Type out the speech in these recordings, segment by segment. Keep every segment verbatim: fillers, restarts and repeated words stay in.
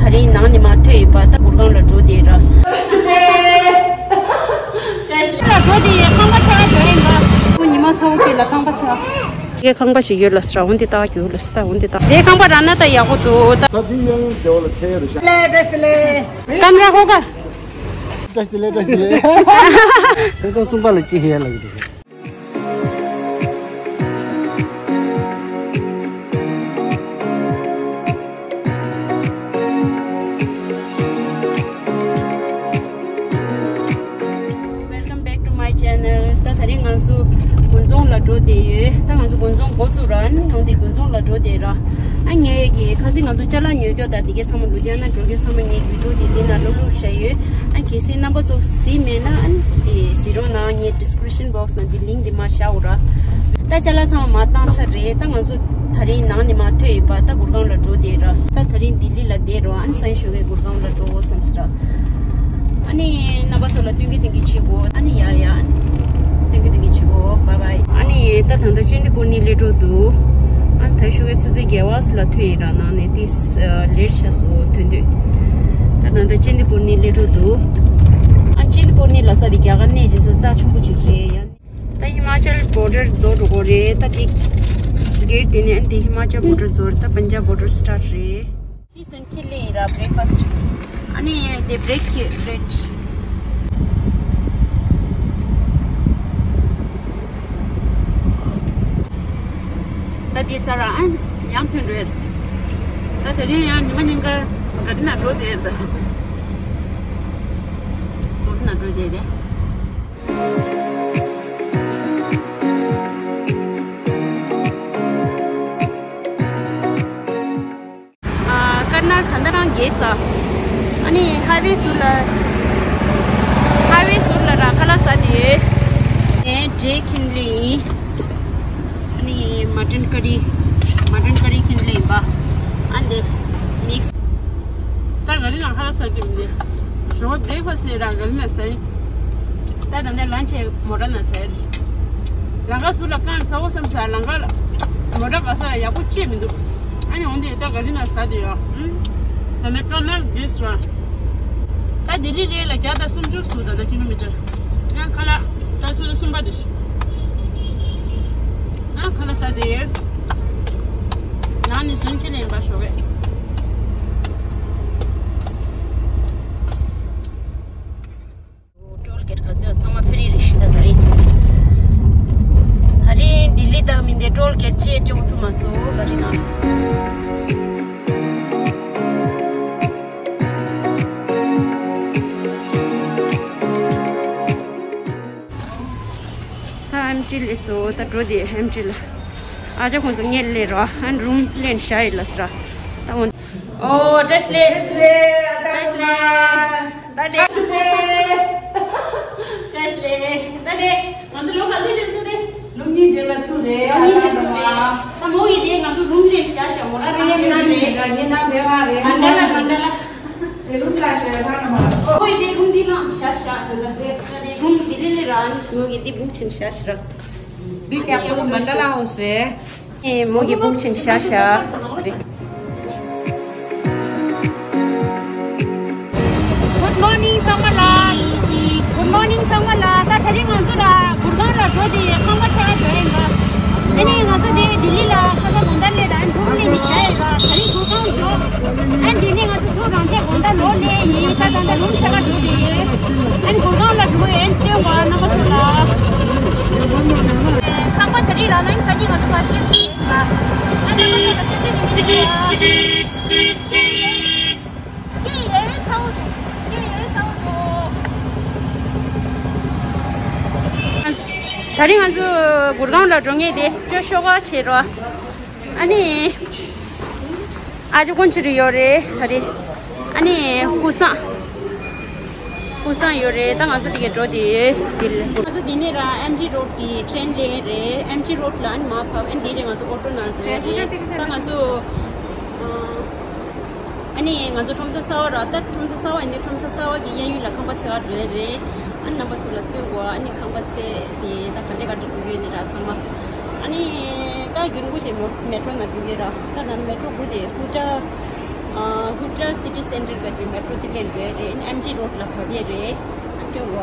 ད་རིང་ནང་ནས་མར་ཐོན་ཡིན་པ། ད་གུར་ཁང་ལ་འགྲོ་བསྡད་ར། ལ་འགྲོ་བསྡད་ཡོད། ཁང་པ་ཆགས་འགྲོ་ཡིན་པ། ཁོ་ཉི་མ་ཚ་བོ་དེ་ལ་ཁང་པ་ཆགས། དེ་ཁང་པ་ཞིག་ཡོད་ལ་ཟེར། འོན་ཏེ་ད་རྒྱུ་ལ་ཟེར། འོན་ཏེ་ད་དེ་ཁང་པ་རག་ན་ད་ཡག་པོ་འདུག་ད། ད་དེ་ཡང་ཡང་བདེ་བ་ལ་འཚོལ་ཡ་རེད་ཤག་ལེ་བཀྲ་ཤིས་བདེ་ལེགས། ཀམ་ར་ཧོ་ག་བཀྲ་ཤིས་བདེ་ལེགས། བཀྲ་ཤིས་བདེ་ལེགས། ཁྱེད་ཚོ་གསུམ་པ་ལ་ཅི་ཧེ་ལ་གི་འདུག Welcome back to my channel. ད་ད་རིང་ང་ཚོ་དགོན་རྫོང་ལ་འགྲོ་བསྡད་ཡོད། ད་ང་ཚོ་དགོན་རྫོང་འགོ་བཙུགས་ར། ཨ་ནི་ནང་དེ་དགོན་རྫོང་ལ་འགྲོ་བསྡད་ར། ཨ་ངས་ཀྱི་ཁ་སང་ང་ཚོ་ཅ་ལག་ཉོ་རྒྱུ་དང་དེ་གའི་ཚང་མ་ལུ་དྷི་ཡ་ན་འགྲོ་རྒྱུ་ཚང་མ་ངས་བི་ཌི་ཡོ་དེ་དེ་ན་ལོ་ལོ་བཞག་ཡོད། ཨ་གལ་སྲིད་རྣམ་པ་ཚོ་གཟིགས་མེད་ན་ཨ་ནི་དེ་གཟིགས་རོགས་གནང་། ངས་description box ནང་དེ་link དེ་མར་བཞག་འོ་ར། ད་ཅ་ལག་ཚང་མ་མར་བཏང་ཚར་རེད། ད་ང་ཚོ་ད་རིང་ནང་ནས་མར་ཐོན་ཡོད་པ། ད་གུར་ཁང་ལ་འགྲོ་བསྡད་ར། ད་ད་རིང་ལྡི་ལི་ལ་བསྡད་རོགས། ཨ་ནི་སང་ཉིན་ཞོགས་ཀས་གུར་ཁང་ལ་འགྲོ་འོ་བསམ་སི་ར། ཨ་ནི་རྣམ་པ་ཚོ་ལ་སྟོན་གི་སྟོན་གི་བྱེད་དགོས། ཨ་ནི་ཡ་ཡ། ཨ་ནི་སྟོན་གི་སྟོན་གི་བྱེད་དགོས། བྷའི་བྷའི། ཨ་ནི་ད་ད་ལྟ་ཅན་དི་པུར་ནས་སླེབས་འགྲོ་འདུག་ཨ་ད་ཞོགས་ཀས་ཆུ་ཚོད་བརྒྱད་པ་ལ་ཐོན་ཡིན་ར། ནང་ནས་ཏིས་ལེཊ་ཆགས་སོང་ཐོན་དུས། ད་ད་ལྟ་ཅན་དི་པུར་ནས་སླེབས་འགྲོ་འདུག་ཨ་ཅན་དི་པུར་ནས་ལ་ས་དེ་རྒྱ་གར་གནས་བྱེད་ས་རྩ་ཆེན་པོ་ཅིག་རེད་ཡ། ད་ཧི་མ་ཅལ་བོར་ཌར་རྫོགས་འགྲོ་གི་རེད། ད་དེ་གེར་དེ་ནས་ཨ་ནི་དེ་ཧི་མ་ཅལ་བོར་ཌར་རྫོགས་རེད། ད་པན་ཇབ་བོར་ཌར་སི་ཊར་ཊི་རེད། ཤི་སོན་ཁྱི་ལེ་ཡིན་ར་བྷི་རེག་ཕ་སི་ཊི། ཨ་ནི་དེ་བྷི་རེཌ་ཁྱི་བྷི་རེཌ། ད་དེ་ས་ར་ཨ་ཡང་ཐོན་འགྲོ་ཡ་རེད། ད་དེ་རིང་ཡང་ཉི་མ་ཉིན་དཀར་ག་རི་ན་འགྲོ་བསྡད་རེད། ད་ག་རི་ན་འགྲོ་བསྡད་རེད། ཨ་དཀར་ནག་ད་ལྟ་རང་རྒྱས་ས། ཨ་ནི་ཧའི་ཝེ་ཟུར་ལ། ཧའི་ཝེ་ཟུར་ལ་ར་ཁ་ལག་ཟ་ནི་ཡོད། ངས་འབྲས་ཁྱེར་ལེ་ཡིན། ཨ་ནི་མ་ཊན་ཀ་རི། མ་ཊན་ཀ་རི་ཁྱེར་ལེ་ཡིན་པ། ཨ་འདི་མིག་སི། ད་ག་རི་ན་ཁ་ལག་ཟ་གི་མི་འདུག་ཞོགས་པ་བྷི་རེག་ཕ་སི་ཊི་ར་ག་རི་ན་ཟ་ཡིན། ད་ད་ནས་ལན་ཆེ་མོ་ཊ་ན་ཟ་ཡ་རེད། ལམ་ཁ་ཟུར་ལ་རྐང་ཚ་བོ་བསམ་ས་ལམ་ཁ་ལ་མོ་ཊ་ག་ས་ལ་ཡག་པོ་ཅིག་མི་འདུག་ཨ་ནི་འོན་ཏེ་ད་ག་རི་ན་ཟ་དེ་ཡོད། ད་ནས་ཀ་ནར་དིས་ར། ད་ལྡི་ལི་ལས་ལ་བརྒྱ་དང་སུམ་ཅུ་སུ་ད་ད་ཀི་ལོ་མི་ཊར། ཡང་ཁ་ལག་ད་སུ་གསུམ་པ་དེ་ཤི། ཨ་ཁ་ལག་ཟ་དེ་ཡོད། ནང་ནས་ཟོན་ཁྱེར་ལེན་པ་ཞོགས་པས། ཊོལ་གེ་ཊི་ག་ཚོད་ཚང་མ་ཕི་རི་རེད་ཤི། ད་ད་རིང་ད་རིང་ལྡི་ལི་དང་མི་འདི་ཊོལ་གེ་ཊི་ཅེ་སྤྲད་ཐུབ་མ་སོང་ག་རི་ན། ད་ཨེམ་ཊི་ལས་སོ། ད་འགྲོ་དེ་ཨེམ་ཊི་ལ། ཨ་ཅག་ཁོང་ཚོ་ངས་ལས་རོ་ཨན་རུམ་ལེན་ཤ་ཡི་ལ་སི་ར། ད་འོན། ཨོ་བཀྲ་ཤིས་བདེ་ལེགས། བཀྲ་ཤིས་བདེ་ལེགས། ད་ལེ། བཀྲ་ཤིས་བདེ་ལེགས། བཀྲ་ཤིས་བདེ་ལེགས། ད་ལེ། ང་ཚོ་ལོ་ག་ཚོད་ཅིག་ཐུག་སྟེ། ལོ་གཉིས་རྗེས་ལ་ཐུག་རེད། ལོ་གཉིས་རྗེས་ཐུག་རེད། ད་མོ་ཡི་དེ་ང་ཚོ་རུམ་ལེན་ཤ་ཤ་མོ་ར་ད་ཡི་ན་རེད། ད་ཡི་ན་དེ་མ་རེད། མན་ཌ་ལ་མན་ཌ་ལ། དེ་རུམ་ལ་ཤ་ཡ་ཐང་མ། ཨོ་ཡི་དེ་རུམ་འདི་ན་ཤ་ཤ་ད་ད་དེ་རུམ་འདི་ལེ་ལེ་ར་ནི་ངོ་གི་འདི་བུག་ཆེན་ཤ་ཤ་ར། བི་ཀེ་ཧྥུལ། མན་ཌ་ལ་ཧའུ་སི་རེད། ཨེ་མོ་གི་བུག་ཆེན་ཤ་ཤ་རེད། Good morning ཚང་མ་ལ། Good morning ཚང་མ་ལ། ད་དེ་རིང་ང་ཚོ་ལ་གུར་ཁང་ལ་འགྲོ་དེ་ཁང་པ་ཆགས་འགྲོ་ཡིན་པ། དེ་ནས་ང་ཚོ་དེ་ལྡི་ལི་ལ་ཁ་སང་དགོང་དག་ལས་ད་འགྲོ་ནས་མི་བྱ་ཡིན་པ། དེ་རིང་གུར་ཁང་འགྲོ། ཨ་དེ་ནས་ང་ཚོ་ཚོ་རང་ཆས་དགོང་དག་ལོག་ལས་ཡིན། ད་ད་ད་རུམ་ཆས་ཁ་འགྲོ་དེ་ཡིན། ཨ་གུར་ཁང་ལ་འགྲོ་ཡིན་སྟོན་པ་རྣམ་པ་ཚོ་ལ། ཁང་པ་དེ་རིང་རང་ལ་ཡིན་ས་ཀྱི་ང་ཚོ་ཕ་ཤི། ད་རིང་ང་ཚོ་གུར་ཁང་ལ་འགྲོ་མཁན་དེ་ཅོ་ཤོག་ཁ་བྱེད་རོགས། ཨ་ནི། ཨ་ཅོ་ཀུན་ཅི་རི་ཡོད་རེད་ད་རེད། ཨ་ནི་ཀུ་སང་། ཀུ་སང་ཡོད་རེད། ད་ང་ཚོ་དེ་གའི་འགྲོ་དེ་ཡོད་དེ་ལ། ང་ཚོ་དེ་ནས་ར་ཨེམ་ཇི་རོཌ་གི་ཊེན་ལེན་རེད། ཨེམ་ཇི་རོཌ་ལ་ཨ་ནི་མར་བབས། ཨ་ནི་དེ་རྗེས་ང་ཚོ་ཨོ་ཊོ་ནང་འགྲོ་ཡ་རེད། ད་ང་ཚོ་ཨ་ནི་ང་ཚོ་ཁྲོམ་ས་གསར་པ་ར། ད་ཁྲོམ་ས་གསར་པ་ཡིན་དུས་ཁྲོམ་ས་གསར་པ་གི་གཡས་གཡོན་ལ་ཁང་པ་ཚད་ག་འགྲོ་ཡ་རེད། ཨ་ནི་རྣམ་པ་ཚོ་ལ་སྟོན་དགོས། ཨ་ནི་ཁང་པ་ཚད་དེ་ད་ག་འདྲས་ག་འདྲས་འགྲོ་གི་ཡོད་ནི་ར་ཚང་མ། ཨ་ནི་ད་རྒྱུན་པོ་བྱས་མོ་མེ་ཊྲོ་ནང་འགྲོ་གི་ར། ད་ད་མེ་ཊྲོ་སྒུག་དེ་ཧུ་ཊ། ཨ། ཧུ་ཏྲ་སི་ཊི་སེན་ཊར་ག་ཅིག་མེ་ཊོ་དེ་ལེན་རེད་རེད། ཨེམ་ཇི་རོཌ་ལ་བབས་ཡས་རེད། ཨ་ཀྱོ་བ།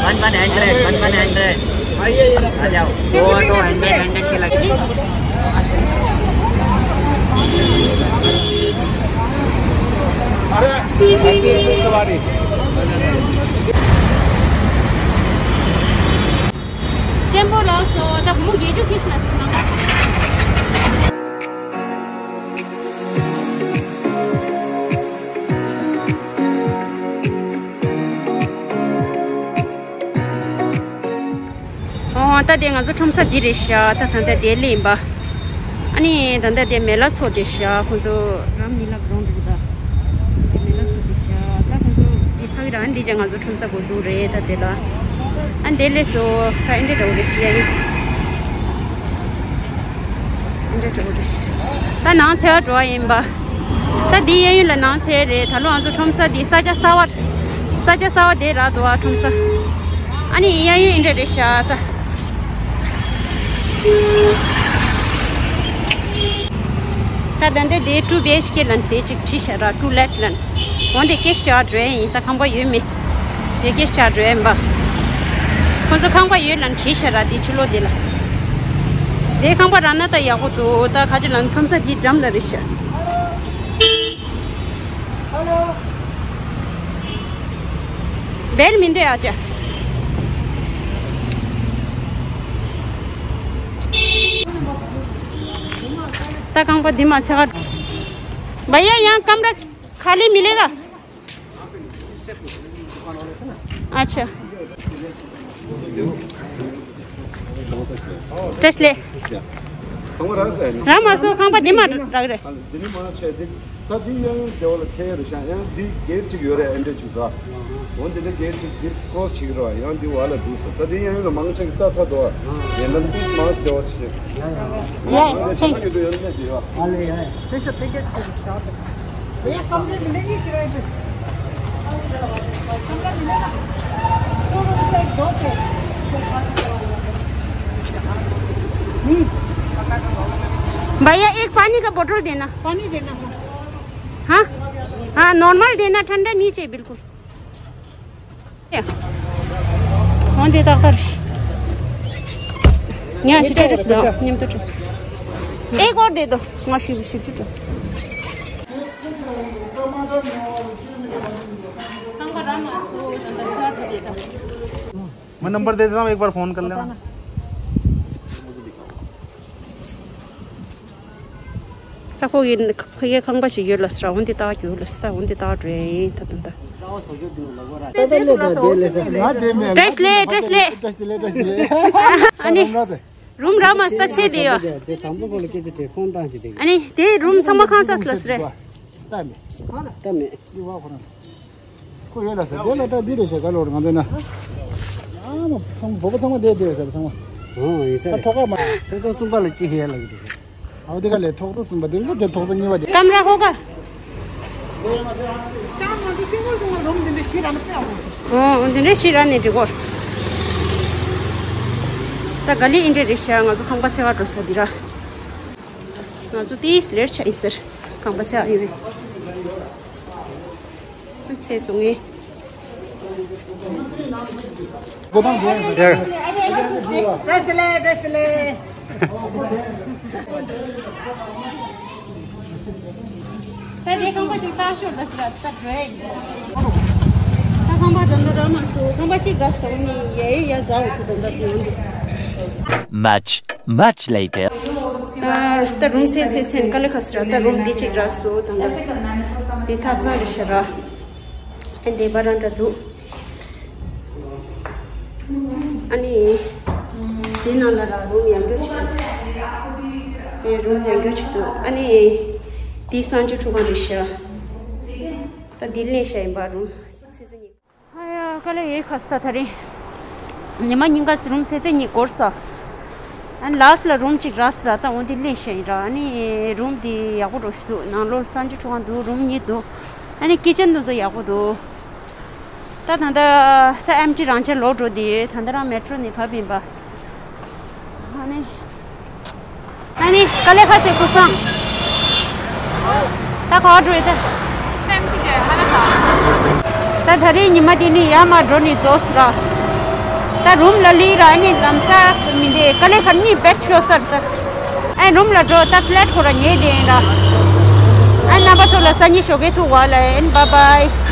one one hundred, one one hundred. आ जाओ, दो auto hundred, hundred के लगे। अरे, सवारी। ཏེམ་པོ་ལགས་སོ། ད་བུ་མོ་བརྒྱད་ཅུ་ཁྱེར་ཤག་ཟེར་ན། ཨོ། ད་དེ་ང་ཚོ་ཁྲོམ་ས་འདི་རེད་ཤག་ད་ད་ལྟ་དེ་སླེབས་ཡིན་པ། ཨ་ནི་ད་ལྟ་དེ་མེ་ལ་ཚོགས་བསྡད་ཤག་ཁོང་ཚོ་རམ་ཉི་ལག་རོང་འདུག་ད། དེ་མེ་ལ་ཚོགས་བསྡད་ཤག་ད་ཁོང་ཚོ་དེ་ཚ་གི་རང་འདི་ཅག་ང་ཚོ་ཁྲོམ་ས་འགོ་འཛུགས་རེད་ད་དེ་ལ། ཨ་འདི་སླེབས་སོ། ད་ཨེ་འདྲ་འདྲ་བོ་རེད་ཤག་ཨེ་འདྲ་འདྲ་བོ་རེད་ཤག་ད་ནང་ཚལ་བ་འགྲོ་བ་ཡིན་པ། ད་འདི་གཡས་གཡོན་ལ་ནང་ཚལ་རེད། ད་ལོ་ང་ཚོ་ཁྲོམ་ས་འདི་ས་ཆ་གསར་བ། ས་ཆ་གསར་བ་དེ་རག་འདུག་ཨ་ཁྲོམ་ས། ཨ་ནི་གཡས་གཡོན་ཨེ་འདྲ་རེད་ཤག་ད། ད་ད་འདི་དེ་ཊུ་བི་ཨེཆ་ཀེ་ལབ་དེ་ཅིག་བྲིས་ཤག་ར། ཊུ་ལེཊ་ལབ། འོན་ཏེ་ཀེ་ཤི་ཡ་འགྲོ་ཡ་ཡིན། ད་ཁང་པ་ཡོད་མེད། དེ་ཀེ་ཤི་ཡ་འགྲོ་ཡ་ཡིན་པ། ཁོང་ཚོ་ཁང་པ་ཡོད་ལབ་བྲིས་ཤག་ར། དེ་ཕྱི་ལོགས་དེ་ལ། དེ་ཁང་པ་རག་ན་ད་ཡག་པོ་འདུག་ད་ག་ཅི་ལབ་ན་ཁྲོམ་ས་དེའི་འགྲམ་ལ་རེད་ཤག་བེལ་མི་འདུག་ཨ་ཅག་ད་ཁང་པ་འདི་མ་ཚད་ག། भैया, यहाँ कमरा खाली मिलेगा? अच्छा। ཏྲེ་སི་ལེ། ཁང་པ་རག་ས་ཡིན། རག་མ་སོང་། ཁང་པ་འདི་མ་རག་རེད། འདི་ནི་མ་ཆད་དེ། ད་འདི་གཡས་གཡོན་སྡེ་བ་ལ་ཚད་ཡོད་རེད་ཤག་ཡང་འདི་སྒེར་གཅིག་ཡོད་རེད། ཨེ་འདྲ་གཅིག་འདུག་འོ་འདི་འདྲ་སྒེར་གཅིག་འདི་ཀོ་སི་བྱེད་ཀྱི་རེད་བ། ཡང་འདི་བ་ལ་འདུག་ཟེར། ད་འདི་གཡས་གཡོན་ལ་མང་ཆེ་གི་ལྟ་ཚར་འདུག་བ། ཡིན་ན་འདི་མང་སྡེ་བ་ཆེ། ཡ་ཡ། ཡ་ཡ། ཡོད་ནས་འདི་ཡོད། भैया, कमरे मिलेंगे किराए पे? कमरा मिलेगा? दो रूम से दो थे। हम्म। भैया, एक पानी का बोतल देना। पानी देना। हाँ? हाँ, नॉर्मल देना, ठंडा नहीं चाहिए बिल्कुल। འོན་ཏེ་ཏག་ཏག་རེད། ཉ་ཞིག་སྤྲད་སྤྲད་ཞིག་དང་མཉམ་དུ་སྤྲད། एक और दे दो। ང་ཞིག་ཞིག་ཅིག་སྤྲད། ཁང་པ་རག་མ་སོང་། ད་ལྟ་ཚར་དུ་བསྡད་དང་། मैं नंबर दे देता हूँ, एक बार फ़ोन कर लेना। ད་ཁོ་གི་ཕ་གིའི་ཁང་པ་ཞིག་ཡོད་ལ་ཟེར། འོན་ཏེ་ལྟ་རྒྱུ་ལ་ཟེར། འོན་ཏེ་ལྟ་འགྲོ་ཡིན་ད་དུང་ད། ཏྲེ་སི་ལེ། ཏྲེ་སི་ལེ། ཨ་ནི། རུམ་རག་མ་སོང་། ཚེ་དེ་ཡོད། དེ་དང་པོ་ཁོ་ལ་སྐད་ཆ་དྲིས། ཁོང་བཏང་ཞིག་དེ། ཨ་ནི་དེ་རུམ་ཚང་མ་ཁང་གསར་ལ་ཟེར་རེད། ད་མེད། ད་མེད། ཁོ་ཡོད་ལ་ཟེར། དེ་ལ་ད་འདི་རེད་ཟེར། ག་ལོར་ང་ཚོ་ན། ཨ་མ་ཚང་བོད་པ་ཚང་མ་བསྡད་དེ་ཟེར་ཚང་མ། ཨོ་ཡིན་ས་ད་རེད། ཐོག་ཁ་མ། ཐོག་ཚོ་གསུམ་པ་ལ་ཅི་ཧེ་ལ་གི་དེ། ཨ་འདི་ག་ལས་ཐོག་ཚོ་གསུམ་པ་དེ་ལ་དེ་ཐོག་ཚོ་གཉིས་པ་དེ། ཀམ་ར་ཧོ་ག། ཨོ་འདི་འདྲའི་ཤི་ར་ནི་འགྲིག་གོ། ད་ག་ལི་ཨིན་འདྲ་རེད་ཤག་ང་ཚོ་ཁང་པ་འཚོལ་བ་འགྲོ་ས་འདི་ར། ང་ཚོ་ཏིས་ལེར་ཆ་ཡིན་ཟེར། ཁང་པ་ཚེ་ཨ་ཡོད། ཚེ་སོང་ངས། བཀྲ་ཤིས་བདེ་ལེགས། བཀྲ་ཤིས་བདེ་ལེགས། ད་རེས་ཁང་པ་ཅིག་ལྟ་ཤོར་ད་ཟེར་ད་བྲོས། ད་ཁང་པ་ད་འདི་ར་མ་སོང་། ཁང་པ་ཅིག་འདྲ་སོང་ནི་ཡ་ཡ་ཡ་ཟ་འོ་ཁུ་ད་འདི་དེ་འོང་འདི། Much, much later. ད་ད་རུམ་སེ་སེ་སེ་ག་ལེ་ཁ་སི་ར། ད་རུམ་འདི་ཅིག་ར་སོ་ད་འདི་འདི་ཐབ་ཚང་རེད་ཤག་ར། ཨ་འདི་བ་ར་འདྲ་འདུག་ཨ་ནི་འདི་ནང་ལ་ར་རུམ་ཡང་རྒྱུ་ཅིག་འདུག་དེ་རུམ་ཡང་རྒྱུ་ཅིག་འདུག་ཨ་ནི་འདི་གསང་སྤྱོད་ཁྲུས་ཁང་རེད་ཤག་ད་འདི་ལེན་ཤག་ཡིན་པ་རུམ། ཨ་ཡ་ཀ་ལེ་ཡེ་ཁ་སི་ད་ད་རིང་ཉི་མ་ཉིན་ག་རུམ་སེ་སེ་གཉིས་འགོར་ས། ཨ་ནི་ལཱསི་ལ་རུམ་གཅིག་རག་སོང་ར། ད་འོ་འདི་སླེབས་ཤག་ཡིན་ར། ཨ་ནི་རུམ་འདི་ཡག་པོ་འདྲ་ཞིག་འདུག་ནང་ལོགས་ལ་གསང་སྤྱོད་ཁྲུས་ཁང་འདུག་རུམ་གཉིས་འདུག་ཨ་ནི་ཀི་ཅན་དེ་ཚོ་ཡག་པོ་འདུག་ད་ད་ལྟ་ད་ཨེམ་ཊི་རང་ཆེན་ལོག་འགྲོ་དེ། ད་ལྟ་རང་མེ་ཊོ་ནས་བབས་ཡིན་པ། ཨ་ནི། ཨ་ནི་དཀའ་ལས་ཁག་སེ་སྐུ་སང་། ད་ག་པར་འགྲོ་ཡི་ད། ད་ད་རེས་ཉི་མ་དེ་ནི་ཡར་མར་འགྲོ་ནི་རྫོགས་སོང་ར། ད་རུམ་ལ་སླེབས་ར། ཨ་ནི་ལམ་སང་མི་འདི་དཀའ་ལས་ཁག་གཉིས་བེད་ཤོར་སོང་ད། ཨ་རུམ་ལ་འགྲོ། ད་ཕི་ལེཊ་ཁོ་ར་ཉལ་བསྡད་ཡིན་ར། ཨ་རྣམ་པ་ཚོ་ལ་སང་ཉིན་ཞོགས་ཀས་ཐུག་གོ་ལ། ཨ་ནི་བཱའི་བཱའི།